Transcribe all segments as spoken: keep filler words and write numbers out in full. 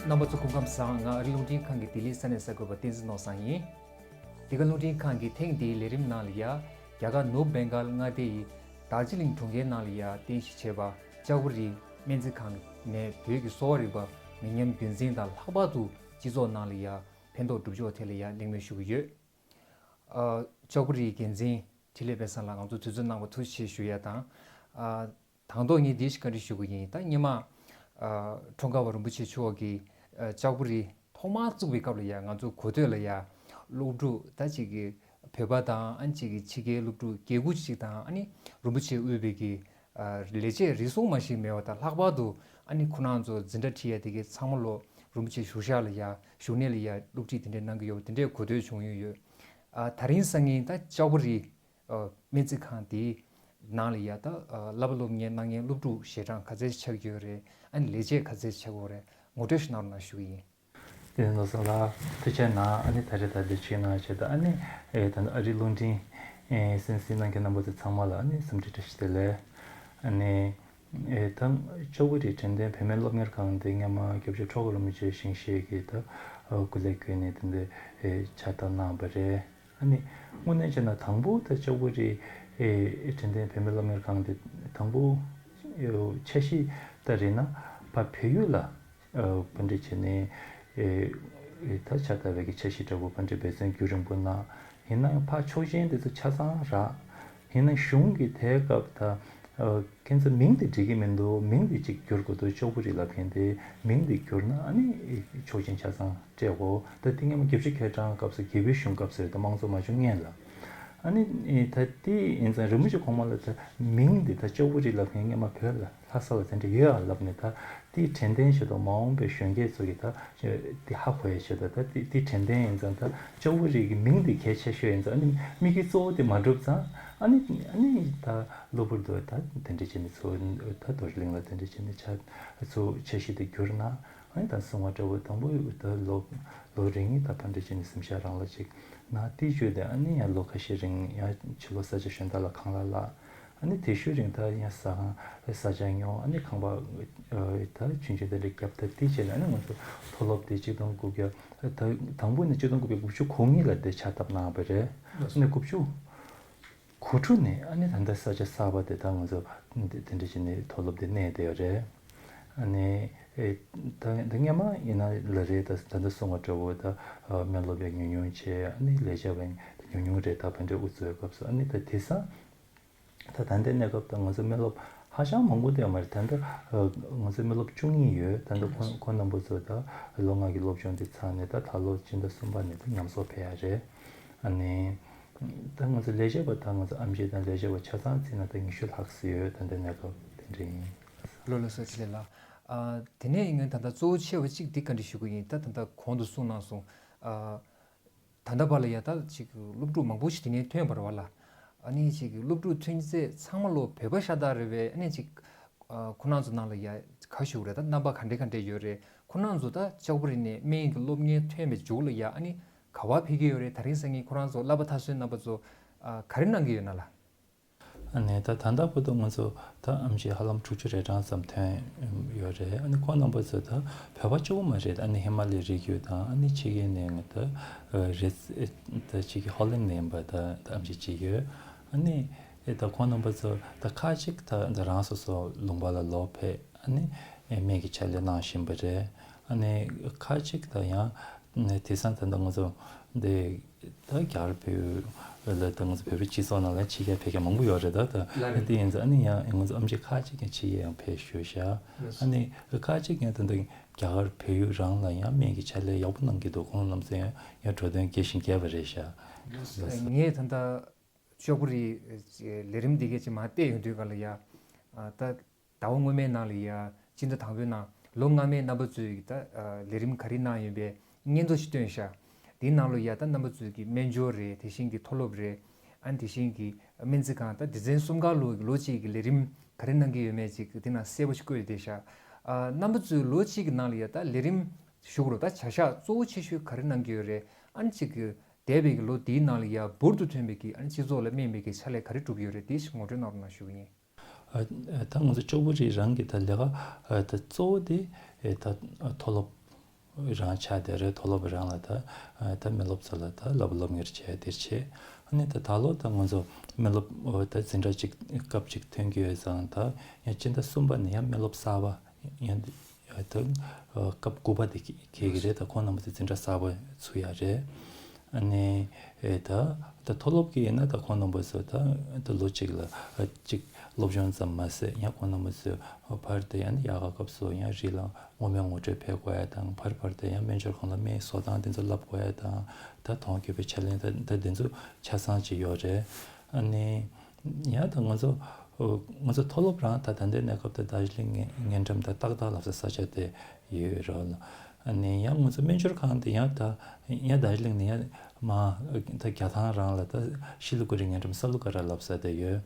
རྣམ་པ་ཚོ་སྐུ་ཁམས་བཟང་། ང་ཨ་རི་རླུང་འཕྲིན་ཁང་གི་ལྡི་ལི་ས་གནས་གསར་འགོད་པ་བསྟན་འཛིན་ནོར་བཟང་ཡིན། འདི་ག་རླུང་འཕྲིན་ཁང་གི་ཐེངས་འདིའི་ལས་རིམ་ནང་ལ་ཡ། རྒྱ་གར་ནུབ་བེང་གཱལ་མངའ་སྡེ་ཡི་དར་ཇི་ལིང་གྲོང་ཁྱེར་ནང་ལ་ཡ་རྟེན་གཞི་བྱས་པ་ལྕགས་པོ་རི་སྨན་རྩིས་ཁང་ནས་བོད་ཀྱི་གསོ་བ་རིག་པ་མི་ཉམས་རྒྱུན་འཛིན་དང་ལྷག་པར་དུ་སྤྱི་ཚོགས་ནང་ལ་ཡ་ཕན་ཐོགས་སྒྲུབ་ཕྱོགས་ཐད་ལ་ཡ་གླེང་མོལ་ཞུ་གི་ཡོད། ཨ། ལྕགས་པོ་རིའི་འགན་འཛིན་འཕྲིན་ལས་དཔལ་བཟང་ལགས་ང་ཚོ་དུས་ཚོད་གནང་བ་ཐུགས་རྗེ་ཆེ་ཞུ་ཡ་དང་། ཨ། དང་ཐོག་ངས་འདི་ཞིག་བཀའ་འདྲི་ཞུ་གི་ཡིན། ད་སྔོན་མ། ཨ། འཁྲུངས་སྐར་བ་རིན་པོ་ཆེ་མཆོག་གིས། ཨ། ལྕགས་པོ་རི་ཐོག་མར་བཙུགས་པའི་སྐབས་ལ་ཡ་ང་ཚོ་གོ་ཐོས་ལ་ཡ། སློབ་ཕྲུག་ད་ཅིག་གི་བོད་པ་དང་ཨ་ནི་ཅིག་གི་ཕྱི་རྒྱལ་སློབ་ཕྲུག་བརྒྱད་དགུ་ཅིག་དང་ཨ་ནི་རིན་པོ་ཆེ་དབུས་པའི་གི། ཨ། ལས་བྱེད་རེ་ཟུང་མ་ཞིག་མེད་པ་དང་ལྷག་པར་དུ་ཨ་ནི་ཁོ་རང་ཚོ་འཛིན་གྲྭ་ཁྲིད་ཡ་དེ་གའི་ཚང་མ་ལོ་རིན་པོ་ཆེ་བཞུགས་ཤག་ལ་ཡ་བཞུགས་གནས་ལ་ཡ་སློབ་ཁྲིད་དེ་འདྲས་གནང་གི་ཡོད་པ་དེ་འདྲས་གོ་ཐོས་བྱུང་ཡོད་ཡོད། ཨ། དེ་རིང་སང་ཉིན་ད་ལྕགས་པོ་རི། ཨ། སྨན་རྩིས་ཁང་དེའི་ནང་ལ་ཡ་ད། ཨ། བསླབ་པ་སློབ་གཉེར་གནང་མཁན་སློབ་ཕྲུག་ཞལ་གྲངས་ག་ཚད་ཆགས་ཀྱི་ཡོད་རེད། ཨ་ནི་ལས་བྱེད་ག་ཚད་ཆགས་ཀྱི་ཡོད་རེད། ངོ་སྤྲོད་ཞིག་གནང་རོགས་གནང་ཞུ་གི་ཡིན། བསྟན་འཛིན་ནོར་བཟང་ལགས་ཐུགས་རྗེ་གནང་། ཨ་ནི་ད་རེས་ད་འདི་ཆེད་གནང་བྱས་ད་ཨ་ནི། ཨེ། ད་ཨ་རི་རླུང་འཕྲིན། ཨེ། གསན་གཟིགས་གནང་མཁན་རྣམ་པ་ཚོ་ཚང་མ་ལ་ཨ་ནི་འཚམས་འདྲི་བཀྲ་ཤིས་བདེ་ལེགས། ཨ་ནི། ཨེ། ད་ལྕགས་པོ་རི་དྲན་རྟེན་བོད་སྨན་སློབ་གཉེར་ཁང་དེ་སྔོན་མ་སྐྱབས་རྗེ་ཁྲོ་དགའ་རིན་པོ་ཆེ་ཞིང་གཤེགས་ཀྱིས་ད་སྐུ་ལས་བསྐོས་ནས་དེ་འདི། ཨེ། ཕྱག་བཏབ་གནང་བ་རེད། ཨ་ནི་དངོས་གནས་བྱས་ན་དང་པོ་ད་ལྕགས་པོ་རི། ཨེ། དྲན་རྟེན་བོད་སྨན་སློབ་གཉེར་ཁང་དེ་དང་པོ། ཨེ། འཆར་གཞི་ད་རེད་ན་ཕ་བལ་ཡུལ་ལ། ཨ། བཀའ་འདྲི་བྱས་ནས། ཨེ། ཨེ། ད་ཕྱག་བཏབ་པའི་གི་འཆར་གཞི་འདྲ་བོ་བཀའ་འདྲི་འབད་བརྩོན་རྒྱུན་རིང་པོ་གནང་། ཡིན་ན་ཡང་ཕ་ཆོག་མཆན་དེ་ཚོ་ཆ་ཚང་རག་ཡིན་ན་གཞུང་གི་དེའི་སྐབས་ད། ཨ། ཁྱེད་ཚོ་མིང་དེ་འགྲིག་གི་མི་འདུག་མིང་དེ་གཅིག་བསྒྱུར་དགོས་འདུག་ལྕགས་པོ་རི་ལབ་མཁན་དེ་མིང་དེ་བསྒྱུར་ན་ཨ་ནི་ཆོག་མཆན་ཆ་ཚང་སྤྲད་དགོས། ད་དེ་སྔོན་མ་རྒྱལ་སྤྱི་ཁ་བྱང་སྐབས་སུ་རྒྱལ་པོའི་གཞུང་སྐབས་སུ་རེད། ད་དམངས་གཙོ་མ་བྱུང་སྔོན་ལ། ཨ་ནི་ད་དེ་ཡིན་ཙང་རིན་པོ་ཆེ་གོང་མ་ལ་ད་མིང་འདི་ད་ལྕགས་པོ་རི་ལབ་མཁན་སྔོན་མ་བོད་ལ་ལྷ་ས་ལ་དེ་འདྲ་ཡོད་ཨ་ལབ་ནས་ད་དེའི་དྲན་རྟེན་ཞེ་དྲག་མ་འོངས་པའི་གཞོན་སྐྱེས་ཚོ་གིས་ད་དེ་ཧ་གོ་ཡ་ཞེ་དྲག་ད་དེ་དེའི་དྲན་རྟེན་ཡིན་ཙང་ད་ལྕགས་པོ་རི་གི་མིང་འདི་གལ་ཆེ་ཤོས་ཡིན་ཙང་ཨ་ནི་དམིགས་ཡུལ་གཙོ་བོ་དེ་མ་འགྲུབ་ཙང་ཨ་ནི་ཨ་ནི་ད་གློ་བུར་དུ་ད་དེ་འདྲ་བྱས་ནས་ཚུར་ད་རྡོ་རྗེ་གླིང་ལ་དེ་འདྲ་བྱས་ནས་ཆ་ཚུར་འཆར་གཞི་དེ་བསྒྱུར་ན། ཨ་ནི་ད་གསུང་བ་འདྲ་བོ་དང་པོ་ད་ལོ་ལོ་རིང་ད་ཕར་འདྲ་བྱས་ནས་གཟིམ་ཤག་རང་ལ་ཅིག་ན་དེ་བརྗོད་དེ་ཨ་ནི་ཡང་ལོ་ཁ་ཤས་རིང་ཡང་ཕྱི་ལོགས་ས་ཆ་གཞན་དག་ལ་ཁང་གླ་གླ། ཨ་ནི་དེ་ཤུལ་རིང་ད་ཡང་ཟ་ཁང་ས་ཆ་ཉོ། ཨ་ནི་ཁང་པ་ད་ཆུང་ཆུང་དེ་འདྲ་བརྒྱབ། ད་དེ་བྱས་ནས་ཨ་ནི་ང་ཚོ་མཐོ་སློབ་དེ་ཆིག་སྟོང་དགུ་བརྒྱ་ད་དང་པོ་ནས་ཆིག་སྟོང་དགུ་བརྒྱ་དགུ་བཅུ་གོ་གཉིས་ལ་དེ་ཕྱག་བཏབ་གནང་བ་རེད། ཨ་ནི་དགུ་བཅུ་གོ་དྲུག་ནས་ཨ་ནི་ད་ལྟ་ས་ཆ་གསར་པ་དེ་ད་ང་ཚོ་དེ་འདྲ་བྱས་ནས་མཐོ་སློབ་དེ་གནས་བསྡད་ཡོད་རེད། ཨ་ནི་ཨེ་ད་ད་སྔོན་མ་ཡིན་ན་ལ་རེད། ད་ད་ལྟ་གསུང་བ་འདྲ་བོ་ད་སྨན་སློབ་ཡང་ཉུང་ཉུང་བྱས། ཨ་ནི་ལས་བྱེད་པ་ཡང་ཉུང་ཉུང་རེད། ད་ཕན་འབྲས་དབུ་འཛུགས་སྐབས་སུ་ཨ་ནི་ད་དེང་སང་ད་ད་ལྟའི་གནས་སྐབས་ད་ང་ཚོ་སྨན་སློབ་ཧ་ཅང་མང་པོ་དེ་ཡོད་མ་རེད། ད་ལྟ་ང་ཚོ་སྨན་སློབ་བཅུ་གཉིས་ཡོད། ད་ལྟ་ཁོང་ཁོང་རྣམ་པ་ཚོ་ད་ལོ་ལྔ་གི་སློབ་སྦྱོང་དེ་ཚར་ནས་ད་ད་ལོ་སྤྱི་ཟླ་གསུམ་པ་ནས་ད་ཉམས་གསོ་ཕེབས་ཡ་རེད། ཨ་ནི། ད་ང་ཚོ་ལས་བྱེད་པ་དང་ང་ཚོ་ཨེམ་ཆི་དང་ལས་བྱེད་པ་ཆ་ཚང་བརྩིས་ན་ད་ཉི་ཤུ་ལྷག་ཙམ་ཡོད། ད་ལྟའི་གནས་སྐབས་དེ་འདྲ་ཡིན། ལགས་ལགས་སོ། ལགས་སོ། ཨ། དེ་ནས་ངས་ད་ལྟ་གཙོ་བོ་ཆེ་བ་གཅིག་འདི་བཀའ་འདྲི་ཞུ་གི་ཡིན། ད་ད་ལྟ་གོང་དུ་གསུངས་གནང་སོང་། ཨ། ད་ལྟ་བར་ལ་ཡ་ད་ཅིག་སློབ་ཕྲུག་མང་པོ་ཞིག་དེ་ནས་ཐོན་པ་རེད་བ་ལ། ཨ་ནི་ཅིག་སློབ་ཕྲུག་ཐོན་ཚད་ཚང་མ་ལོ་བོད་པ་ཤ་སྟག་རེད་པས། ཨ་ནི་ཅིག་ཨ། ཁོ་རང་ཚོ་ནང་ལ་ཡ་ག་ཞུ་རེད། ད་རྣམ་པ་ག་འདྲ་ག་འདྲ་ཡོད་རེད། ཁོ་རང་ཚོ་ད་ལྕགས་པོ་རི་ནས་སྨན་གྱི་སློབ་གཉེར་ཐོན་པའི་མཇུག་ལ་ཡ་ཨ་ནི་ག་བ་ཕེབས་ཀྱི་ཡོད་རེད། དེ་རིང་སང་ཉིན་ཁོ་རང་ཚོ་བསླབ་པ་མཐར་སོན་རྣམ་པ་ཚོ་ཨ། ག་རེ་གནང་གི་ཡོད་ན་ལ། ཨ་ནི་ད་ད་ལྟ་བར་དུ་ང་ཚོ་ད་ཨེམ་ཆི་ཧ་ལམ་དྲུག་ཅུ་རེ་གྲངས་ཙམ་ཐོན་ཡོད་རེད། ཨ་ནི་ཁོང་རྣམ་པ་ཚོ་ད་བོད་པ་གཅིག་པོ་མ་རེད། ཨ་ནི་ཧི་མ་ལ་ཡའི་རི་རྒྱུད་དང་ཨ་ནི་ཕྱི་རྒྱལ་ནས་ང་ད་རེད། ད་ཕྱི་རྒྱལ་ཧོ་ལན་ནས་ཡིན་པ་ད་ད་ཨེམ་ཆི་གཅིག་ཡོད། ཨ་ནི་ཨེ་ད་ཁོང་རྣམ་པ་ཚོ་ད་ཁ་ཅིག་ད་ད་རང་སོ་སོ་ལུང་པ་ལ་ལོག་ཕེབས། ཨ་ནི་ཨེ་སྨན་གྱི་ཕྱག་ལས་གནང་བཞིན་པ་རེད། ཨ་ནི་ཁ་ཅིག་ད་ཡང་ནས་དེང་སང་ད་ད་ང་ཚོ་འདི་ད་རྒྱ་གར་བོད་ལ་ད་ང་ཚོ་བོད་པའི་སྤྱི་ཚོགས་ནང་ལ་ཕྱི་རྒྱལ་ཕེབས་མཁན་མང་པོ་ཡོད་རེད། ད་ད་ལགས་རེད། དེ་ཡིན་ཙང་ཨ་ནི་ཡང་ང་ཚོ་ཨེམ་ཆི་ཁ་ཅིག་ཀྱང་ཕྱི་རྒྱལ་ཡང་ཕེབས་བཞུགས་ཤག་ལགས་སོ། ཨ་ནི་ཁ་ཅིག་ཀྱང་ད་ད་རྒྱ་གར་བལ་ཡུལ་རང་ལ་ཡང་སྨན་གྱི་ཕྱག་ལས་ཡག་པོ་གནང་གི་འདུག་ཁོང་རྣམ་ཚོ་ཡང་ཡང་འགྲོ་དོན་རྒྱས་ཤིང་རྒྱས་པ་རེད་ཤག་ལགས་སོ། ངས་ད་ལྟ་ལྕགས་པོ་རིའི་ལས་རིམ་འདི་གས་ཅིག་མར་བལྟས་ཡོང་དུས་ག་ལ་ཡ། ཨ། ད་ཟླ་བ་སྔོན་མའི་ནང་ལ་ཡ་སྤྱི་ཟླ་དང་པོའི་ནང་ལོ་སྔ་མའི་རྣམ་པ་ཚོའི་གི་ད་ལས་རིམ་ག་རེ་གནང་ཡོད་པའི་སྙན་ཐོ་ཞིག་བཏོན་ཤག་དེའི་ནང་ལ་ཡ་ད་རྣམ་པ་ཚོའི་གི་སྨན་སྦྱོར་རེད། དེ་བཞིན་གི་མཐོ་སློབ་རེད། ཨ་ནི་དེ་བཞིན་གི་སྨན་རྩིས་ཁང་ད་སྡེ་ཚན་གསུམ་ཀ་ལོ་གི་ལོ་གཅིག་གི་ལས་རིམ་ག་རེ་གནང་གི་ཡོད་མེད་ཅིག་དེ་ནང་གསལ་པོ་ཞིག་བཀོད་བསྡད་ཤག་ཨ། རྣམ་པ་ཚོའི་ལོ་གཅིག་གི་ནང་ལ་ཡ་ད་ལས་རིམ་ཞུ་དགོས་རེད། ད་བྱ་གཞག་གཙོ་བོ་ཆེ་ཤོས་ག་རེ་གནང་གི་ཡོད་རེད། ཨ་ནི་ཅིག་གི་འདས་པའི་གི་ལོ་འདིའི་ནང་ལ་ཡ་འབུར་དུ་ཐོན་པའི་གི་ཨ་ནི་སྤྱི་ཚོགས་ལ་སྨན་པའི་གི་ཕྱག་ལས་ག་རེ་སྒྲུབ་ཀྱི་ཡོད་རེད། དེ་ཞིག་ངོ་སྤྲོད་གནང་རོགས་གནང་ཞུ་གི་ཡིན། ཨ། ད་ང་ཚོ་ལྕགས་པོ་རི་རང་གི་ད་ལས་ཀ་ཨ། ད་གཙོ་བོ་དེ་ཨེ། ད་མཐོ་སློབ་ རང་ཆགས་བསྡད་རེད། མཐོ་སློབ་རང་ལ་ད་ད་མི་སློབ་ཚོ་ལ་ད་སློབ་སློབ་གཉེར་བྱས་དེར་བྱས། ཨ་ནི་ད་ད་ལོ་ད་ང་ཚོ་མི་སློབ་ད་འཛིན་གྲྭ་གཅིག་སྐབས་གཅིག་ཐོན་གྱི་ཡོད་ཙང་། ད་ཡང་སྤྱི་ཟླ་གསུམ་པ་ནས་ཡང་མི་སློབ་གསར་པ་ཡང་ད་སྐབས་དགུ་པ་དེ་འཁེལ་གྱི་རེད། ད་ཁོང་རྣམ་པ་ཚོ་འཛིན་གྲྭ་གསར་པ་ཚུགས་ཡ་རེད། ཨ་ནི་ཨེ་ད་ད་མཐོ་སློབ་ཀྱི་ཡིན་ན་ད་ཁོང་རྣམ་པ་ཚོ་ད་ད་ལོ་གཅིག་ལ་གཅིག་སློབ་སྦྱོང་ཙམ་མ་ཟད། ཡང་ཁོང་རྣམ་པ་ཚོ་ཕར་དེ་ཡང་ཡག་ག་སྐབས་སུ་ཡང་རི་ལ་སྔོ་སྨན་ངོ་སྤྲོད་ཕེབས་དགོས་ཡ་དང་། ཕར་ཕར་དེ་ཡང་སྨན་སྦྱོར་ཁང་ལ་སྨན་བཟོ་སྟངས་དེ་ཚོ་བསླབ་དགོས་ཡ་དང་། ད་དོན་གྱོད་པའི་ཕྱག་ལེན་ད་ད་དེ་ཚོ་ཆ་ཚང་ཅིག་ཡོད་རེད། ཨ་ནི་ཡང་ད་ང་ཚོ་ང་ཚོ་མཐོ་སློབ་རང་ད་ད་ལྟའི་གནས་སྐབས་ད་རྡོ་རྗེ་གླིང་ངན་ངན་འགྲམ་ད་ཏག་ཏག་ལབ་ས་ས་ཆ་དེ་ཡོད་རེད་ལ། ཨ་ནི་ཡང་ང་ཚོ་སྨན་སྦྱོར་ཁང་དེ་ཡང་ད་ཡང་རྡོ་རྗེ་གླིང་ནས་ཡང་མ་ད་རྒྱ་ཐང་རང་ལ་ད་ཤི་ལི་གུ་རི་ངན་འགྲམ་ས་ལུ་ཀ་ར་ལབ་ས་དེ་ཡོད།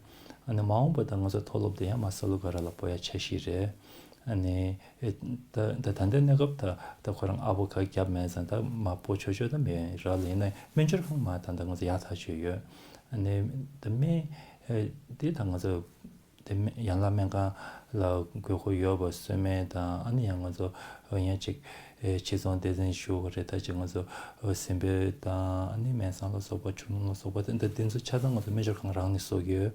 ཨ་ནི་མ་འོངས་པ་ད་ང་ཚོ་མཐོ་སློབ་དེ་ཡང་མ་ས་ལུ་ཀ་ར་ལ་སྤོ་ཡ་འཆར་གཞི་རེད། ཨ་ནི་ཨེ་ད་ད་ད་ལྟའི་གནས་སྐབས་ད་ད་ཁོ་རང་ཨ་ཕོ་ཁ་རྒྱབ་མེད་ཙང་ད་མ་སྤོ་ཆོག་ཆོག་ད་མེད་ར་ལ། ཡིན་ན་སྨན་སྦྱོར་ཁང་མ་ད་ད་ང་ཚོ་ཡག་ཐག་ཆོད་ཡོད། ཨ་ནི་ད་སྨན་ཨེ་དེ་ད་ང་ཚོ་དེ་སྨན་ཡན་ལག་སྨན་ཁང་ལ་དགོས་མཁོ་ཡོད་པ་གསོལ་སྨན་དང་། ཨ་ནི་ཡང་ང་ཚོ་ཡང་ཅིག་ཨེ་ཕྱི་ཚོང་སྡེ་ཚན་ཞུ་དགོས་རེད། ད་ཅིག་ང་ཚོ་ཨེ་གཟིམ་དཔོན་དང་། ཨ་ནི་སྨན་བཟང་ལ་སོགས་པ་ཆུ་ནང་ལ་སོགས་པ་དེ་འདྲ་དེ་ཚོ་ཆ་ཚང་ང་ཚོ་སྨན་སྦྱོར་ཁང་རང་ནས་གསོ་གི་ཡོད།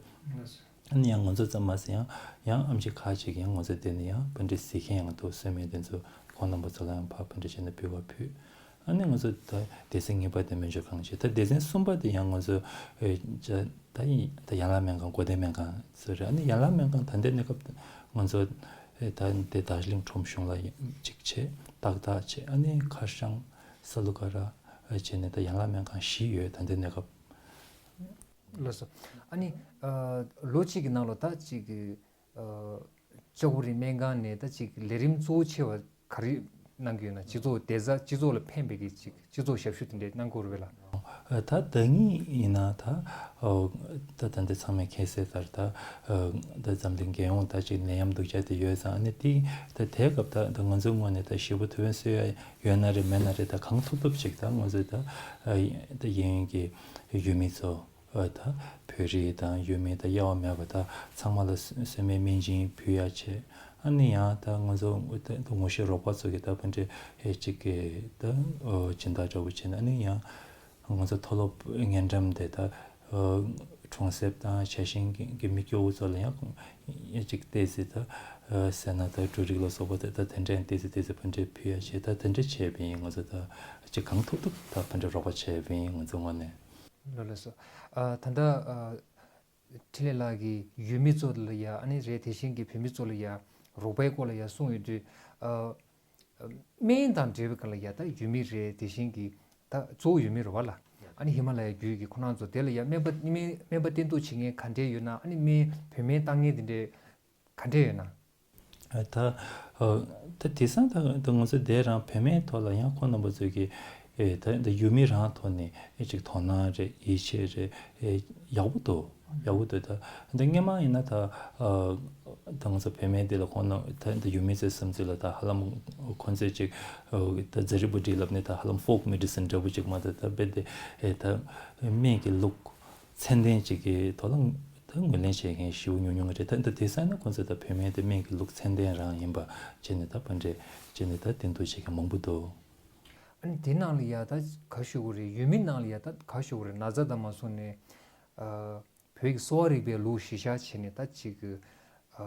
ཨ་ནི་ཡང་ང་ཚོ་ཙམ་མ་ཟད་ཡང་ཡང་ཨེམ་ཆི་ཁག་ཅིག་ཡང་ང་ཚོ་དེ་ནས་ཡང་བན་ཌི་གཟིགས་མཁན་ཡང་འདུག་གསོལ་སྨན་དེ་ཚོ་ཁོང་རྣམ་པ་ཚོ་ལ་ཡང་ཕར་བན་ཌི་བྱས་ནས་ཕུལ་བ་ཕུལ། ཨ་ནི་ང་ཚོ་ད་སྡེ་ཚན་གཉིས་པ་དེ་སྨན་སྦྱོར་ཁང་བྱས། ད་སྡེ་ཚན་གསུམ་པ་དེ་ཡང་ང་ཚོ་ཨེ་ཅ་ད་ཡིན་ད་ཡན་ལག་སྨན་ཁང་། གོ་བདེ་སྨན་ཁང་ཚོ་རེད། ཨ་ནི་ཡན་ལག་སྨན་ཁང་ད་ལྟའི་གནས་སྐབས་ང་ཚོ་ཨེ་ད་དེ་རྡོ་རྗེ་གླིང་ཁྲོམ་གཞུང་ལ་ཡིན་གཅིག་བྱས། ཏག་ཏག་བྱས། ཨ་ནི་ཁ་སང་ས་ལུ་ཀ་ར་ཨེ་བྱས་ནས་ད་ཡན་ལག་སྨན་ཁང་བཞི་ཡོད་ད་ལྟའི་གནས་སྐབས། ལགས་སོ། ཨ་ནི་ཨ་ལོ་གཅིག་གི་ནང་ལོ་ད་ཅིག་གི་ཨ་ལྕགས་པོ་རི་སྨན་ཁང་ནས་ད་ཅིག་ལས་རིམ་གཙོ་བོ་ཆེ་བ་ག་རེ་གནང་གི་ཡོད་ན། སྤྱི་ཚོགས་བདེ་རྩ་སྤྱི་ཚོགས་ལ་ཕན་པའི་གི་ཅིག་སྤྱི་ཚོགས་ཞབས་ཞུ་དེ་འདྲས་གནང་གི་ཡོད་རེད་པས་ལགས། ཨ་ད་ཟླ་གཉིས་ཡིན་ན་ད་ཨ་ད་ད་འདི་ཚང་མས་མཁྱེན་གསལ་ལྟར་ད་ཨ་ད་འཛམ་གླིང་རྒྱལ་ཡོངས་ད་ཅིག་ནད་ཡམས་སྡུག་ཅག་དེ་ཡོད་ཙང་། ཨ་ནི་དེ་ད་དེའི་སྐབས་ད་ད་ང་ཚོའི་ངོས་ནས་ད་ཞེ་པོ་ཐུགས་ཕན་གསོས་ཡ་ཡོད་ན་རེད་མེད་ན་རེད། ད་གང་ཐུབ་ཐུབ་ཅིག་ད་ང་ཚོས་ད་ཨ་ད་གཡས་གཡོན་གྱི་ཡུལ་མི་ཚོ། ཨ་ད་བོད་རིགས་དང་ཡུལ་མི་དང་དབྱེ་བ་མེད་པ་ད་ཚང་མ་ལ་གསོལ་སྨན་སྨན་སྦྱིན་ཕུལ་ཡ་བྱས། ཨ་ནི་ཡང་ད་ང་ཚོ་ད་ངོ་ཤེས་རོགས་པ་ཚོ་གིས་ད་ཕར་འདྲ་ཨེ་ཅིག་གི་ད་ཨོ་སྦྱིན་བདག་འདྲ་བོ་བྱས་ནས། ཨ་ནི་ཡང་ང་ཚོ་མཐོ་སློབ་ཉེ་འགྲམ་དེ་ད་ཨོ་གྲོང་གསེབ་དང་ཞ་ཞིང་གི་གི་མི་སྐྱོ་བོ་ཚོ་ལ་ཡང་ཨེ་ཅིག་ཏོག་ཙམ་ད་ཨོ་ཟས་སྣ་དང་འབྲུ་རིགས་ལ་སོགས་པ་དེ་ད་དེ་འདྲ་ཡང་ཏོག་ཙམ་ཏོག་ཙམ་ཕར་འདྲ་ཕུལ་ཡ་བྱས། ད་དེ་འདྲ་བྱས་པ་ཡིན། ང་ཚོ་ད་ཅིག་གང་ཐུབ་ཐུབ་ད་ཕར་འདྲ་རོགས་པ་བྱས་པ་ཡིན་ང་ཚོ་ངོས་ནས། ལགས་སོ། ཨ་ད་ལྟ་ཨ་འཕྲིན་ལས་ལགས་ཀྱིས་ཡུལ་མི་ཚོ་ལ་ཡ་ཨ་ནི་རེད། དེ་བཞིན་གྱི་བོད་མི་ཚོ་ལ་ཡ་རོགས་པའི་སྐོར་ལ་ཡ་གསུངས་ཡོད་དུས། ཨ་སྨན་དང་འབྲེལ་བའི་སྒང་ལ་ཡ་ད་ཡུལ་མི་རེད། དེ་བཞིན་གྱི་ད་གཙོ་བོ་ཡུལ་མི་རེད་པ་ལགས། ཨ་ནི་ཧི་མ་ལ་ཡའི་རྒྱུད་ཀྱི་ཁོ་རང་ཚོ་དེ་ལ་ཡ་སྨན་པ་སྨན་སྨན་པ་བསྟེན་གཏུགས་བྱེད་མཁན་ག་འདྲས་ཡོད་ན། ཨ་ནི་སྨན་བོད་སྨན་བཏང་མཁན་དེ་འདྲས་ག་འདྲས་ཡོད་ན། ད་ད་དེང་སང་ད་ད་ང་ཚོ་དེ་རང་བོད་སྨན་ཐོག་ལ་ཡང་ཁོང་རྣམ་པ་ཚོས་ཀྱི་ཨེ་ད་ད་ཡུལ་མི་རང་ཐོག་ནས་ཨེ་ཅིག་དོ་སྣང་རེད། ཡིད་ཆེས་རེད། ཨེ་ཡག་པོ་འདུག་ཡག་པོ་འདུག་ད་ད་སྔོན་མ་ཡིན་ན་ད་ཨ་ད་ང་ཚོ་བོད་སྨན་འདི་ལ་ཁོང་རྣམ་ད་ད་ཡུལ་མི་ཚོའི་བསམ་ཚུལ་ལ་ད་ཧ་ལམ་ཁོང་ཚོས་ཅིག་ཨ་ད་ཛ་རི་བུ་ཊི་ལབ་ནས་ད་ཧ་ལམ་ཕོག་མེ་ཌི་སིན་འདྲ་པོ་ཅིག་མ་གཏོགས་ད་རྦད་དེ་ཨེ་ད་སྨན་གྱི་ལུགས་ཚད་ལྡན་ཅིག་གི་ཐོག་ལ་ད་ངོས་ལེན་བྱེད་མཁན་ཞེ་པོ་ཉུང་ཉུང་རེད། ད་འདི་དེང་སང་ན་ཁོང་ཚོས་ད་བོད་སྨན་དེ་སྨན་གྱི་ལུགས་ཚད་ལྡན་རང་ཡིན་པ་བྱས་ནས་ད་ཕར་འདྲ་བྱས་ནས་ད་བསྟེན་གཏུགས་བྱེད་མཁན་མང་པོ་འདུག་ཨ་ནི་དེ་ནང་ལ་ཡ་ད་ག་ཞུ་དགོས་རེད། ཡུལ་མི་ནང་ལ་ཡ་ད་ག་ཞུ་དགོས་རེད། ན་ཚ་དང་མ་སོང་ནས་ཨ་བོད་ཀྱི་གསོ་བ་རིག་པའི་ལུགས་གཞི་བཞག་བྱས་ནས་ད་ཅིག་གི་ཨ་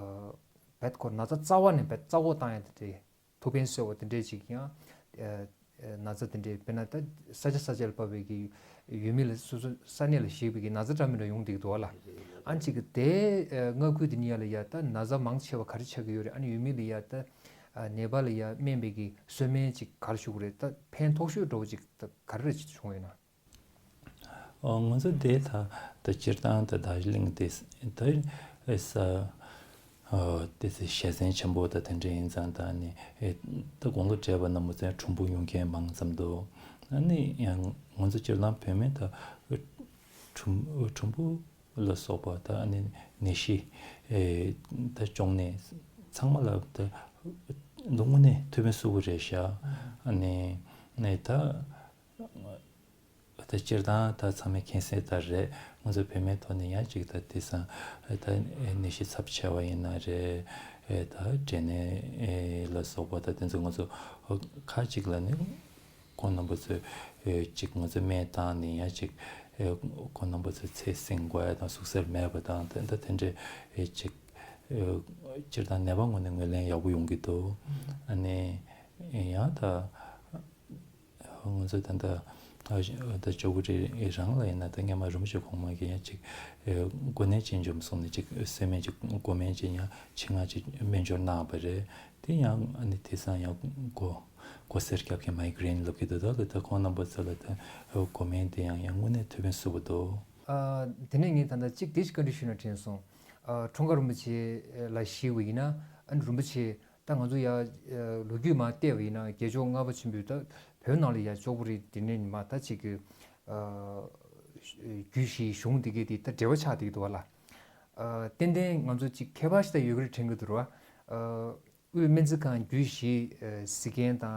བད་ཁོ་ན་ཚ་རྩ་བ་ནས་བད་རྩ་འགོག་བཏང་ཡ་དེ་འདྲས། ཐུགས་ཕན་གསོས་པ་དེ་འདྲས་ཅིག་ཡང་ཨ་ཨ་ན་ཚ་དེ་འདྲས། དཔེར་ན་ད་ས་ཆ་ས་ཆ་ལ་བབས་པའི་གི་ཡུལ་མི་ལ་སོ་སོ་ས་གནས་ལ་གཞིགས་པའི་གི་ན་ཚ་འདྲ་མི་འདྲ་ཡོང་བསྡད་ཀྱི་འདུག་བ་ལ། ཨ་ཅིག་གི་དེ་ཨ་མངའ་ཁུལ་དེ་ནས་ཡ་ལ་ཡ་ད་ན་ཚ་མང་ཆེ་བ་ག་རེ་ཆགས་ཀྱི་ཡོད་རེད། ཨ་ནི་ཡུལ་མི་ལ་ཡ་ད་ཨ་ནད་པ་ལ་ཡ་སྨན་པའི་གི་གསོལ་སྨན་ཅིག་ག་རེ་ཞུ་དགོས་རེད། ད་ཕན་ཐོགས་ཤོས་འདྲ་བོ་ཅིག་ད་ག་རེ་རེ་ཅིག་བྱུང་ཡོད་ན། ཨོ་ང་ཚོ་དེ་ད་ད་སྤྱིར་བཏང་ད་རྡོ་རྗེ་གླིང་དེ་ད་ཨེ་ས་ཨོ་དེ་ཚེ་ཞལ་ཟས་ཆེན་པོ་ད་དེ་འདྲ་ཡིན་ཙང་། ད་ནི་ཨེ་ད་དགུང་ལོ་བགྲེས་པ་རྣམས་ཚོ་གྲུམ་བུ་མྱོང་མཁན་མང་ཙམ་འདུག་ཨ་ནི་ཡང་ང་ཚོ་སྤྱིར་བཏང་བོད་སྨན་ད་གྲུམ་གྲུམ་བུ་ལ་སོགས་པ་ད་ཨ་ནི་ནད་གཞི་ཨེ་ད་བྱུང་ནས་ཚང་མ་ལ་ད་དངོས་གནས་ཐུགས་ཕན་གསོས་ཀྱི་རེད་ཤག་ཨ་ནི་ནས་ད། ད་སྤྱིར་བཏང་ད་ཚང་མས་མཁྱེན་གསལ་ལྟར་རེད། ང་ཚོ་བོད་མིའི་ཐོག་ནས་ཡང་ཅིག་ད་དེང་སང་ད་ནད་གཞི་ཚབས་ཆེ་བ་ཡིན་ན་རེད། ད་འབྲས་ནད་ལ་སོགས་པ་ད་དེ་ཚོ་ང་ཚོ་ཁ་ཅིག་ལ་ནི་ཁོང་རྣམ་པ་ཚོས་ཅིག་ང་ཚོ་སྨན་བཏང་ནས་ཡང་ཅིག་ཁོང་རྣམ་པ་ཚོ་ཚེ་བསྲིང་དགོས་ཡ་དང་ཟུག་གཟེར་མེད་པ་དང་ད་ད་དེ་འདྲས་ཅིག་སྤྱིར་བཏང་ནད་པ་ངོས་ནས་ངོས་ལེན་ཡག་པོ་ཡོང་གི་འདུག་ཨ་ནི་ཡང་ད། ང་ཚོ་ད་ལྟ་ད་ལྕགས་པོ་རི་རང་ལ་ཡིན་ན་ད་སྔོན་མ་རིན་པོ་ཆེ་གོང་མ་གིས་ཡང་ཅིག་འགོ་ནད་ཅན་འབྱུང་སོང་ནས་ཅིག་སྲན་མའི་ཅིག་འགོ་སྨན་ཅིག་ཡང་ཆེད་མངགས་ཅིག་སྨན་སྦྱོར་གནང་བ་རེད། དེ་ཡང་ཨ་ནི་དེང་སང་ཡང་མགོ་མགོ་སེར་སྐྱབས་མཁན་མའི་གྷི་རེན་ལབ་ཀྱི་འདུག་ད་ད་ཁོང་རྣམ་པ་ཚོ་ལ་ད་འགོ་སྨན་དེ་ཡང་ཡང་དངོས་གནས་ཐུགས་ཕན་གསོས་པ་འདུག་ཨ། དེ་ནས་ངས་ད་ལྟ་གཅིག་དེ་ཞིག་བཀའ་འདྲི་ཞུས་ན་དྲན་སོང་། ཨ། འཁྲུངས་སྐར་རིན་པོ་ཆེ་ལ་གཞིགས་པ་ཡིན་ན་ཨ་ནི་རིན་པོ་ཆེ། ད་ང་ཚོ་ཡ་ལོ་རྒྱུས་མར་བལྟས་པ་ཡིན་ན་རྒྱལ་མཆོག་ལྔ་པ་ཆེན་པོས་ད་བོད་ནང་ལ་ཡ་ལྕགས་པོ་རི་དེ་ནས་མར་ད་ཅིག་གི་རྒྱུད་བཞིའི་གཞུང་དེ་གའི་དེ་ད་འབྲེལ་བ་ཆགས་བསྡད་ཀྱི་འདུག་བ་ལ། ཏན་ཏན་ང་ཚོ་ཅིག་ཁྱད་པར་ཞིག་ད་ཡོད་ཀྱི་རེད་དྲན་གྱི་འདུག་ར། དབུས་སྨན་རྩིས་ཁང་རྒྱུད་བཞི་གཟིགས་མཁན་དང་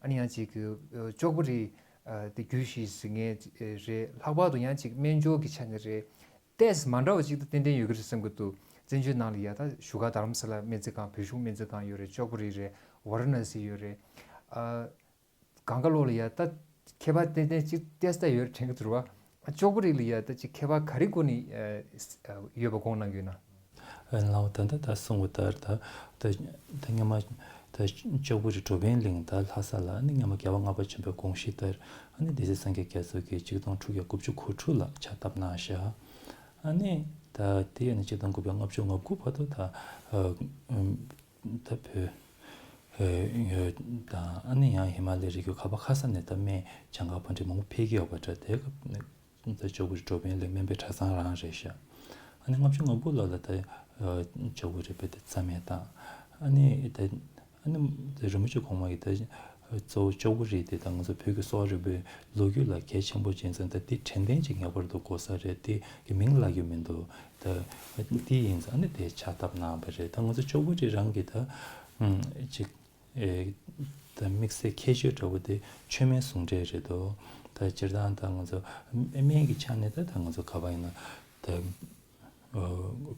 ཨ་ནི་ཡང་ཅིག་གི་ལྕགས་པོ་རི་དེ་རྒྱུད་བཞི་གཟིགས་མཁན་རེད། ལྷག་པར་དུ་ཡང་ཅིག་སྨན་སྦྱོར་གྱི་ཆ་ནས་རེད། ཏོག་ཙམ་མ་འདྲ་བ་ཅིག་ཏུ་ཏན་ཏན་ཡོད་ཀྱི་རེད་བསམ་གྱི་འདུག་བཙན་བྱོལ་ནང་ལ་ཡ་ད་བཞུགས་སྒར་རྡ་རམ་ས་ལ་སྨན་རྩིས་ཁང་བོད་གཞུང་སྨན་རྩིས་ཁང་ཡོད་རེད། ལྕགས་པོ་རི་རེད། ཝཱ་ར་ཎ་སི་ཡོད་རེད། ཨ། སྒང་ག་ལོག་ལ་ཡ་ད་ཁྱད་པར་ཏན་ཏན་ཅིག་ཏོག་ཙམ་ཡོད་རེད་དྲན་གྱི་འདུག་ར། ལྕགས་པོ་རི་ལ་ཡ་ད་ཅིག་ཁྱད་པར་ག་རེ་སྒོ་ནས་ཡོད་པ་དགོངས་གནང་གི་ཡོད་ན། ལགས་ད་ལྟ་ད་གསུངས་པ་ལྟར་ད་ད་ད་སྔོན་མ་ད་ལྕགས་པོ་རི་འགྲོ་ཕན་གླིང་ད་ལྷ་ས་ལ་ཨ་ནི་སྔོན་མ་རྒྱལ་བ་ལྔ་པ་ཆེན་པོའི་དགོངས་གཞི་ལྟར་ཨ་ནི་སྡེ་སྲིད་སངས་རྒྱས་རྒྱ་མཚོ་གིས་ཆིག་སྟོང་དྲུག་བརྒྱ་དགུ་བཅུ་གོ་དྲུག་ལ་ཕྱག་བཏབ་གནང་བཞག་ཨ་ནི་ད་དེ་ཡང་ནི་ཆིག་སྟོང་དགུ་བརྒྱ་ལྔ་བཅུ་ང་དགུ་བར་དུ་ད་ད་བོད་ཡོད་དང་ཨ་ནི་ཡང་ཧི་མ་ལའི་རི་རྒྱུད་ག་པ་ག་ས་ནས་ད་སྨན་གྱང་ཁ་ཕོ་འདྲེ་མང་པོ་ཕེབས་ཀྱི་ཡོད་པ་འདྲ། དེ་སྐབས་ནས། ད་ལྕགས་པོ་རི་འགྲོ་ཕན་གླིང་སྨན་པའི་གྲྭ་ཚང་རང་རེད་ཤག་ཨ་ནི་ལྔ་བཅུ་ང་དགུ་ལོ་ལ་ད་ལྕགས་པོ་རི་རྦད་དེ་རྩ་མེད་བཏང་། ཨ་ནི་ད་ཨ་ནི་ད་རིན་པོ་ཆེ་གོང་མ་གིས་ད་གཙོ་བོ་ལྕགས་པོ་རི་དེ་ད་ང་ཚོ་བོད་ཀྱི་གསོ་བ་རིག་པའི་ལོ་རྒྱུས་ལ་གལ་ཆེན་པོ་ཅན་ཙང་ད་དེ་དྲན་རྟེན་ཅིག་ངེས་པར་དུ་དགོས་ས་རེད། དེ་གི་མིང་བརླག་རྒྱུ་མི་འདུག་ད་དེ་ཡིན་ཙང་ཨ་ནི་དེ་ཕྱག་བཏབ་གནང་བ་རེད། ད་ང་ཚོ་ལྕགས་པོ་རི་རང་གི་ད་ཅིག་ཨེ། ད་དམིགས་བསལ་ཁྱད་ཆོས་འདྲ་བོ་དེ་མཆོད་མེ་ཟུང་འབྲེལ་རེད་དོ། ད་སྤྱིར་བཏང་ད་ང་ཚོ་སྨན་གྱི་ཆ་ནས་ད་ད་ང་ཚོ་ག་པ་ཡིན་ན་ད་བོད་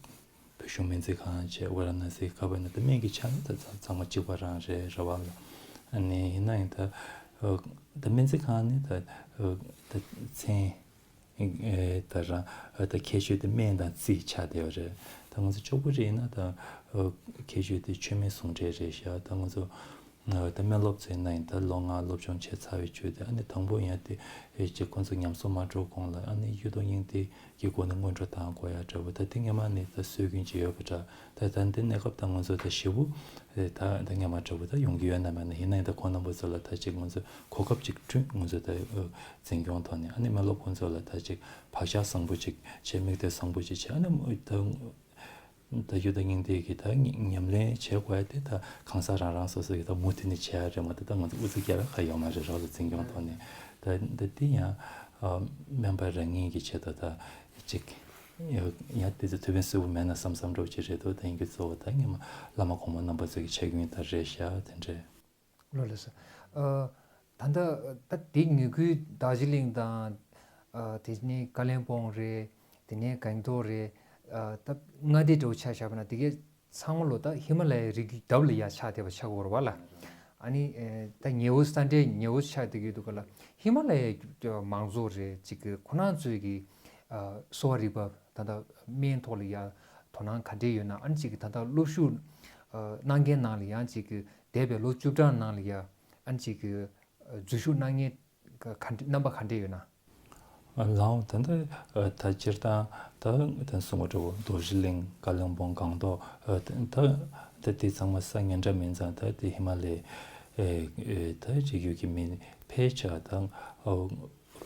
གཞུང་སྨན་རྩིས་ཁང་བྱས་ཝཱ་ར་ཎ་སི་ག་པ་ཡིན་ན་ད་སྨན་གྱི་ཆ་ནས་ད་ཚང་མ་གཅིག་པ་རང་རེད་ར་བ་ལ། ཨ་ནི་ཡིན་ན་ཡང་ད་ད་སྨན་རྩིས་ཁང་ནི་ད་ད་མཚན། ད་རང་ད་ཁྱད་ཆོས་དེ་སྨན་དང་རྩིས་ཆགས་བསྡད་ཡོད་རེད། ད་ང་ཚོ་ལྕགས་པོ་རི་ཡིན་ན་ད་ཁྱད་ཆོས་དེ་མཆོད་མེ་ཟུང་འབྲེལ་རེད་ཤག་ད་ང་ཚོ་ད་སྨན་སློབ་ཚོ་ཡིན་ན་ཡང་ད་ལོ་ལྔ་སློབ་སྦྱོང་བྱས་ཚར་བའི་རྗེས་དེ་ཨ་ནི་དང་པོ་ཡང་དེ་ཅིག་ཁོང་ཚོ་ཉམས་གསོ་མ་འགྲོ་གོང་ལ་ཨ་ནི་གཡུ་ཐོག་སྙིང་ཐིག་གི་སྒོ་ནས་སྔོན་འགྲོ་བཏང་དགོས་ཡ་འདྲ་བོ་ད་དེ་སྔོན་མ་ནས་ད་སྲོལ་རྒྱུན་ཅིག་ཡོད་པ་འདྲ། ད་ད་འདི་གནས་སྐབས་ད་ང་ཚོ་ད་ཞེ་པོ་ད་ད་སྔོན་མ་འདྲ་བོ་ད་ཡོང་གི་ཡོད་ན་མེད་ན་ཡིན་ན་ཡང་ད་ཁོང་རྣམ་པ་ཚོ་ལ་ད་ཅིག་ང་ཚོ་གོ་སྐབས་ཅིག་བསྐྲུན། ང་ཚོ་ད་འཛིན་སྐྱོང་ཐོག་ནས་ཨ་ནི་སྨན་སློབ་ཁོང་ཚོ་ལ་ད་ཅིག་བག་ཆགས་བཟང་པོ་ཅིག་བྱས་དམིགས་གཏད་བཟང་པོ་ཅིག་བྱས་ཨ་ནི་ད་གཡུ་ཐོག་སྙིང་ཐིག་གི་ད་ཉམས་ལེན་བྱེད་དགོས་ཡ་དེ་ད་གང་ཟག་རང་རང་སོ་སོ་གི་ད་མུ་མཐུད་ནས་བྱེད་ཡ་རེད་མ་གཏོགས་ད་ང་ཚོ་ཨུ་ཚུགས་རྒྱག་ཡ་ག་ཡོད་མ་རེད་རོགས་ལ་འཛིན་སྐྱོང་ཐོག་ནས་ད་ད་དེ་ཡང་སྨན་པ་རང་ཉིད་ཀྱི་ཆེད་དུ་ད་ཅིག་ཡང་དེ་ཚོ་ཐུགས་ཕན་གསོས་པོ་མེད་ན་བསམ་བསམ་འདྲ་བོ་ཅིག་རེད་འདུག་ད་ཡིན་གྱི་གཙོ་བོ་ད་སྔོན་མ་བླ་མ་གོང་མ་རྣམ་པ་ཚོ་གི་ཆ་རྐྱེན་ད་རེད་ཤག་དེ་འདྲས། ལགས་ལགས་སོ། ཨ། ད་ལྟ་ད་དེ་ངེད་ཁུལ་རྡོ་རྗེ་གླིང་དང་། ཨ། དེ་ནས་ཀ་ལོན་སྦོང་རེད། དེ་ནས་སྒང་ཏོག་རེད། ཨ། ད་མངའ་སྡེ་འདྲ་བོ་ཆ་བཞག་པ་ན་དེ་གའི་ཚང་མ་ལོ་ད་ཧི་མ་ལ་ཡའི་རི་རྒྱུད་འདབས་ལ་ཡ་ཆགས་བསྡད་པ་ཆགས་ཀྱི་ཡོད་རེད་བ་ལ། ཨ་ནི་ཨེ། ད་ཉེ་བོ་ས་འབྲེལ་ཉེ་བོ་ཆགས་བསྡད་ཀྱི་འདུག་ག་ལ། ཧི་མ་ལ་ཡའི་མང་ཚོགས་རེད་ཅིག་གི་ཁོ་རང་ཚོའི་གི། ཨ། གསོ་བ་རིག་པ་ད་ལྟ་སྨན་ཐོག་ལ་ཡ་དོ་སྣང་ག་འདྲས་ཡོད་ན། ཨ་ནི་ཅིག་གི་ད་ལྟ་སློབ་ཞུགས་ཨ། གནང་མཁན་ནང་ལ་ཡང་ཅིག་གི་འདས་པའི་ལོ་བཅུ་གྲངས་ནང་ལ་ཡ་ཨ་ནི་ཅིག་གི་འཛུལ་ཞུགས་གནང་མཁན་ག་འདྲ་རྣམ་པ་ག་འདྲས་ཡོད་ན། ལགས་འོང་། ད་ལྟ་ད་སྤྱིར་བཏང་ད་ད་གསུང་བ་འདྲ་བོ་རྡོ་རྗེ་གླིང་ཀ་ལོན་སྦོང་སྒང་ཏོག་ད་ད་དེ་ཚང་མ་ས་ཉེ་འདྲ་མིན་ཙང་ད་དེ་ཧི་མ་ལའི་ད་ཅིག་ཡུལ་གྱི་མི་ཕལ་ཆེར་ད་བོད་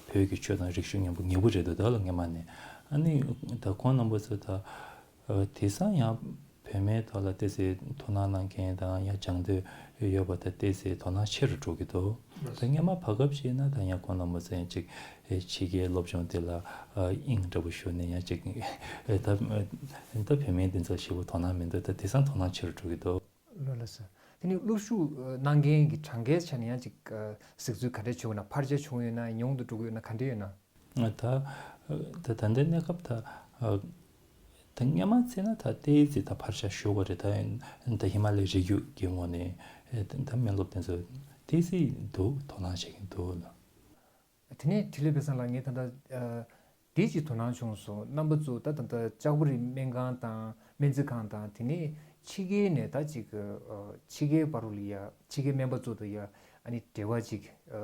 ཀྱི་ཆོས་དང་རིག་གཞུང་མཉམ་པོ་ཉེ་པོ་རེད་འདུག་ད་ལ་སྔོན་མ་ནས་ཨ་ནི་ད་ཁོང་རྣམ་པ་ཚོ་ད། དེང་སང་ཡང་བོད་མིའི་ཐོག་ལ་ཏོག་ཙམ་དོ་སྣང་གནང་མཁན་དང་ཡང་སྦྱང་འདོད་ཡོད་པ་དང་ཏོག་ཙམ་དོ་སྣང་ཆེ་རུ་འགྲོ་གི་འདུག་ད་སྔོན་མ་བར་སྐབས་ཤིག་ན་ད་ཡང་ཁོང་རྣམ་པ་ཚོ་ཡང་ཅིག་ཕྱི་རྒྱལ་སློབ་སྦྱོང་དེ་ལ་དབྱིངས་འདྲ་པོ་ཞུགས་ནས་ཡང་ཅིག་ད་ད་བོད་མི་འདི་ཚོ་ཞེ་པོ་དོ་སྣང་མི་འདུག་ད་དེང་སང་དོ་སྣང་ཆེ་རུ་འགྲོ་གི་འདུག་ལགས་ལགས་སོ། དེ་ནི་སློབ་ཞུགས་གནང་མཁན་གྱི་གྲངས་ཀའི་ཆ་ནས་ཡང་ཅིག་གཟིགས་ཚུལ་ག་འདྲ་བྱུང་ཡོད་ན། འཕར་ཆ་བྱུང་ཡོད་ན། ཉུང་དུ་འགྲོ་གི་ཡོད་ན། ག་འདྲ་ཡོད་ན། ད་ད་ད་ལྟའི་གནས་སྐབས་ད་ད་སྔོན་མ་བརྩིས་ན་ད་ཏོག་ཙམ་ད་འཕར་ཆག་ཞུ་དགོས་རེད། ད་ད་ཧི་མ་ལའི་རི་རྒྱུད་ཀྱི་ངོས་ནས་ད་སྨན་སློབ་དེ་ཚོ་ཏོག་ཙམ་འདུག་དོ་སྣང་བྱེད་ཀྱིན་འདུག་ལ། དེ་ནས་འཕྲིན་ལས་དཔལ་བཟང་ལགས། ངས་ད་ལྟ་ཨ་དེ་ཅིག་དོ་སྣང་བྱུང་སོང་། རྣམ་པ་ཚོ་ད་ད་ལྟ་ལྕགས་པོ་རི་སྨན་ཁང་དང་སྨན་རྩིས་ཁང་དང་། དེ་ནས་ཕྱི་རྒྱལ་ནས་ད་ཅིག་ཨ་ཕྱི་རྒྱལ་བར་ལ་ཡ་ཕྱི་རྒྱལ་སྨན་པ་ཚོ་དང་ཡ་ཨ་ནི་འབྲེལ་བ་ཅིག་ཨ་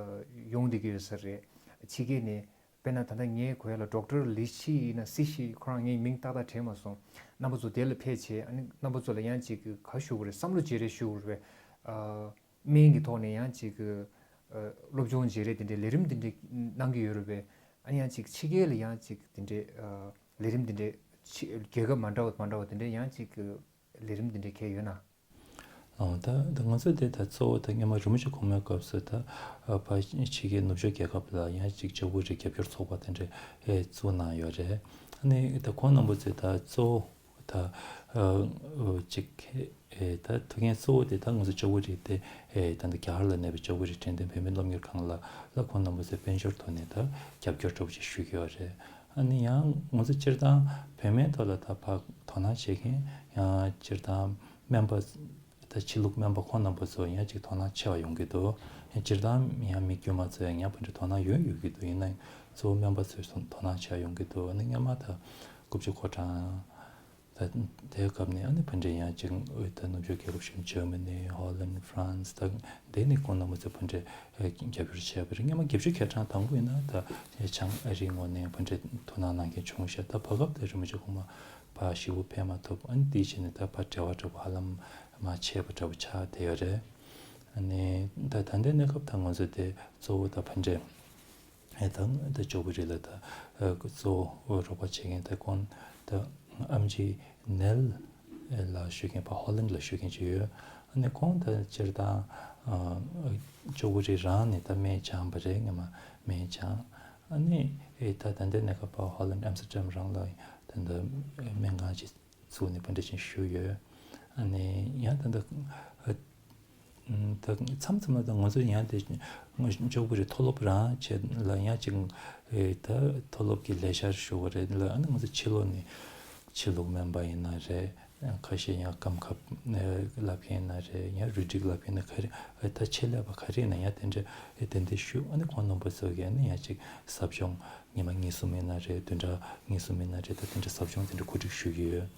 ཡོང་བསྡད་ཀྱི་ཡོད་ས་རེད། ཕྱི་རྒྱལ་ནས་དཔེར་ན་ད་ལྟ་ངའི་གོ་ཡ་ལ་ཌོག་ཊར་ལི་ཤི་ཡིན་ན་སི་ཤི། ཁོ་རང་ངས་མིང་ཏག་ཏག་དྲན་མ་སོང་། རྣམ་པ་ཚོ་དེ་ལ་ཕེབས་བྱས། ཨ་ནི་རྣམ་པ་ཚོ་ལ་ཡང་ཅིག་ག་ཞུ་དགོས་རེད། བསམ་བློ་བརྗེ་རེས་ཞུ་དགོས་རེད་པས། ཨ་སྨན་གྱི་ཐོག་ནས་ཡང་ཅིག་ཨ་སློབ་སྦྱོང་བརྗེ་རེས་དེ་འདྲའི་ལས་རིམ་དེ་འདྲའི་གནང་གི་ཡོད་རེད་པས། ཨ་ནི་ཡང་ཅིག་ཕྱི་རྒྱལ་ལ་ཡང་ཅིག་དེ་འདྲའི་ཨ་ལས་རིམ་དེ་འདྲའི་ཕྱི་རྒྱལ་ཁབ་མ་འདྲ་བ་མ་འདྲ་བ་དེ་འདྲའི་ཡང་ཅིག་ལས་རིམ་དེ་འདྲའི་གལ་ཡོད་ན། ཨོ། ད་ད་ང་ཚོ་དེ་ད་གཙོ་བོ་ད་སྔོན་མ་རིན་པོ་ཆེ་གོང་མའི་སྐབས་སུ་ད་ཨ་ཕ་ཕྱི་རྒྱལ་ནུབ་ཕྱོགས་རྒྱལ་ཁབ་ལ་ཡང་ཅིག་ལྕགས་པོ་རི་རྒྱབ་སྐྱོར་ཚོགས་པ་དེ་འདྲ་ཨེ་བཙུགས་གནང་ཡོད་རེད། ཨ་ནི་ད་ཁོང་རྣམ་པ་ཚོས་ད་གཙོ་བོ་ད་ཨ་ཨ་ཅིག་ཨེ་ད་ཐུགས་འགན་གཙོ་བོ་དེ་ད་ང་ཚོ་ལྕགས་པོ་རི་དེ་ཨེ་ད་ད་རྒྱ་གར་ལ་གནས་པའི་ལྕགས་པོ་རི་དྲན་རྟེན་བོད་མིའི་སློབ་གཉེར་ཁང་ལ་ལ་ཁོང་རྣམ་པ་ཚོས་དཔལ་འབྱོར་ཐོག་ནས་ད་རྒྱབ་སྐྱོར་འདྲ་བོ་ཅིག་ཞུ་གི་ཡོད་རེད། ཨ་ནི་ཡང་ང་ཚོ་སྤྱིར་བཏང་བོད་སྨན་ཐོག་ལ་ད་ཕར་དོ་སྣང་བྱེད་མཁན་ཡང་སྤྱིར་བཏང་སྨན་པ་ད་ཕྱི་ལུགས་སྨན་པ་ཁོང་རྣམ་པ་ཚོ་ཡང་ཅིག་དོ་སྣང་ཆེ་བ་ཡོང་གི་འདུག་ཡང་སྤྱིར་བཏང་ཡང་མི་དཀྱུས་མ་ཚོ་ཡང་ཕར་འདྲ་དོ་སྣང་ཡོད་ཡོད་ཀྱི་འདུག་ཡིན་ན་ཡང་གཙོ་བོ་སྨན་པ་ཚོས་དོ་སྣང་ཆེ་བ་ཡོང་གི་འདུག་ཨ་ནི་སྔོན་མ་ད་རྐུབ་ཀྱི་ཕོ་བྲང་ད་དེའི་སྐབས་ནས་ཨ་ནི་ཕར་འདྲ་ཡང་ཅིག་ད་ནུབ་ཕྱོགས་རྒྱལ་ཁབ་གཞན་ཇར་མ་ནི། ཧོ་ལན། ཧྥ་རན་སི། ད་དེ་ནས་ཁོང་རྣམ་པ་ཚོས་ཕར་འདྲ་རྒྱབ་སྐྱོར་བྱས་པ་རེད། སྔོན་མ་རྒྱབ་སྐྱོར་གྱ་གྲངས་དང་པོ་ཡིན་ན་ད་བྱང་ཨ་རིའི་ངོས་ནས་ཕར་འདྲ་དོ་སྣང་གནང་མཁན་བྱུང་ཤག་ད་བར་སྐབས་དེ་རིན་པོ་ཆེ་གོང་མ་ཕར་ཞེ་པོ་ཕེབས་མ་ཐུབ། ཨ་ནི་དེའི་རྗེས་ནས་ད་ཕར་འབྲེལ་བ་འདྲ་པོ་ཧ་ལམ་མར་ཆད་པ་འདྲ་པོ་ཆགས་བསྡད་ཡོད་རེད། ཨ་ནི་ད་ད་ལྟའི་གནས་སྐབས་ད་ང་ཚོ་དེ་གཙོ་བོ་ད་ཕར་འདྲ་ཨེ་ད་ད་ལྕགས་པོ་རི་ལ་ད་ཨ་གཙོ་བོ་རོགས་པ་བྱེད་མཁན་ད་ཁོང་ད་ཨེམ་ཆི་ནེལ་ལགས་ཞུ་མཁན་ཕར་ཧོ་ལན་ལ་བཞུགས་མཁན་ཅིག་ཡོད། ཨ་ནི་ཁོང་ད་སྤྱིར་བཏང་ཨ་ལྕགས་པོ་རི་རང་ནས་ད་སྨན་སྦྱངས་པ་རེད། སྔོན་མ་སྨན་སྦྱངས། ཨ་ནི་ཨེ་ད་ད་ལྟའི་གནས་སྐབས་ཕར་ཧོ་ལན་ཨམ་སི་ཊར་ཌམ་རང་ལ་ད་ད་སྨན་ཁང་ཅིག་བཙུགས་ནས་ཕར་འདྲ་ཅིག་བཞུགས་ཡོད། ཨ་ནི་ཡང་ད་ད་ཨ་ད་མཚམས་མཚམས་ལ་ད་ང་ཚོ་ཡང་དེ་ལྕགས་པོ་རི་མཐོ་སློབ་རང་བྱས་ལ་ཡང་ཅིག་ཨེ་ད་མཐོ་སློབ་ཀྱི་ལས་བྱ་ཞུ་བ་རེད་ལ། ཨ་ནི་ང་ཚོ་ཕྱི་ལོགས་ནས་ཕྱི་ལུགས་སྨན་པ་ཡིན་ན་རེད། ཁ་ཤས་ཡང་སྐམ་ཁབ་ཨེ་བསླབ་མཁན་ཡིན་ན་རེད། ཡང་རུས་སྒྲིག་བསླབ་མཁན་ཡིན་ན་ག་རེ་ཨེ་ད་ཆེད་ལས་པ་ག་རེ་ཡིན་ན་ཡང་དེ་འདྲ་ཨེ་དེ་འདྲ་ཞུ། ཨ་ནི་ཁོང་རྣམ་པ་ཚོ་གིས་ཨ་ནི་ཡང་ཅིག་ཟབ་སྦྱོང་ཉི་མ་གཉིས་གསུམ་ཡིན་ན་རེད། བདུན་ཕྲག་གཉིས་གསུམ་ཡིན་ན་རེད། ད་དེ་འདྲ་ཟབ་སྦྱོང་དེ་འདྲ་གོ་སྒྲིག་ཞུ་གི་ཡོད།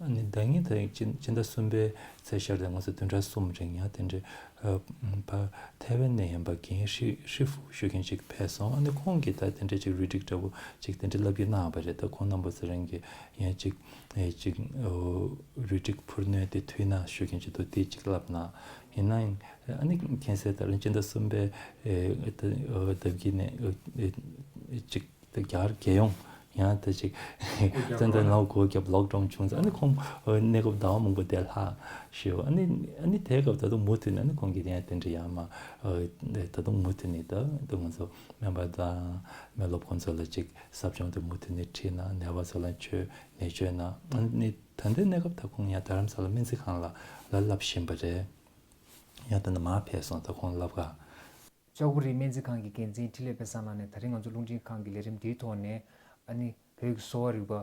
ཨ་ནི་ཟླ་ཉིན་དང་སྤྱི་ཟླ་གསུམ་པའི་ཚེས་ཤར་དང་ང་ཚོ་བདུན་ཕྲག་གསུམ་རིང་ཡང་དེ་འདྲའི་ཨ་ཕར་ཐའེ་ཝན་ནས་ཡིན་པ་རྒན་ཧྲི་ཧྲི་ཧྥུ་ཞུ་མཁན་ཅིག་ཕེབས་སོང་། ཨ་ནི་ཁོང་གིས་ད་དེ་འདྲའི་ཅིག་རུས་སྒྲིག་འདྲ་པོ་ཅིག་དེ་འདྲའི་བསླབ་ཀྱི་གནང་བ་རེད། ད་ཁོང་རྣམ་པ་ཚོ་རང་གིས་ཡང་ཅིག་ཨེ་ཅིག་ཨོ་རུས་སྒྲིག་འཕུར་སྣོན་དེ་མཐུད་ན་ཞུ་མཁན་ཅིག་འདུག་དེ་ཅིག་བསླབ་གནང་། ཡིན་ན་ཡང་ཨ་ནི་མཁྱེན་གསལ་ལྟར་སྤྱི་ཟླ་གསུམ་པའི་ཨེ་ཨེ་ད་ཨོ་ཟླ་དཀྱིལ་ནས་ཨེ་ཨེ་ཅིག་ད་རྒྱ་གར་རྒྱལ་ཡོངས་ཡང་ད་ཅིག་བཙན་དང་ནང་སྒོ་བརྒྱབ་ལོག་ཌའུན་བྱུང་ཙང་། ཨ་ནི་ཁོང་གནས་སྐབས་ཟླ་བ་མང་པོ་བསྡད་ལྷག་ཞུ། ཨ་ནི་ཨ་ནི་དེའི་སྐབས་ད་དུང་མུ་མཐུད་ནས་ཨ་ནི་ཁོང་གིས་ཡང་དེ་འདྲ་ཡང་མ་ད་དུང་མུ་མཐུད་ནས་ད་ད་ང་ཚོ་སྨན་པ་དང་སྨན་སློབ་ཁོང་ཚོ་ལ་ཅིག་ཟབ་སྦྱོང་དེ་མུ་མཐུད་ནས་ཁྲིད་གནང་། ནད་པ་ཚོ་ལ་བཅོས་ནད་བཅོས་གནང་། ཨ་ནི་ད་ལྟའི་གནས་སྐབས་ད་ཁོང་ཡང་རྡ་རམ་ས་ལ་སྨན་རྩིས་ཁང་ལ་ལ་བསླབ་བཞིན་པ་རེད། ཡང་ད་ནི་མར་ཕེབས་སོང་། ད་ཁོང་བསླབ་ག་ལྕགས་པོ་རི་སྨན་རྩིས་ཁང་གི་འགན་འཛིན་འཕྲིན་ལས་དཔལ་བཟང་ལགས་ནས་ད་རིང་ང་ཚོ་རླུང་འཕྲིན་ཁང་གི་ལས་རིམ་འདིའི་ཐོག་ནས་ཨ་ནི་བོད་ཀྱི་གསོ་བ་རིག་པ་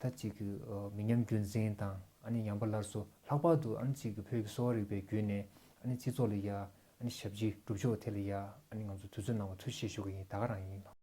ད་ཅིག་གི་ཨ་མི་ཉམས་རྒྱུན་འཛིན་དང་ཨ་ནི་ཉམས་པ་སླར་གསོ། ལྷག་པར་དུ་ཨ་ནི་ཅིག་གི་བོད་ཀྱི་གསོ་བ་རིག་པའི་བརྒྱུད་ནས་ཨ་ནི་སྤྱི་ཚོགས་ལ་ཡ་ཨ་ནི་ཞབས་ཕྱི་སྒྲུབ་ཕྱོགས་ཐད་ལ་ཡ་ཨ་ནི་ང་ཚོ་དུས་ཚོད་གནང་བ་ཐུགས་རྗེ་ཆེ་ཞུ་གི་ཡིན། ད་ག་རང་ཡིན་ལགས།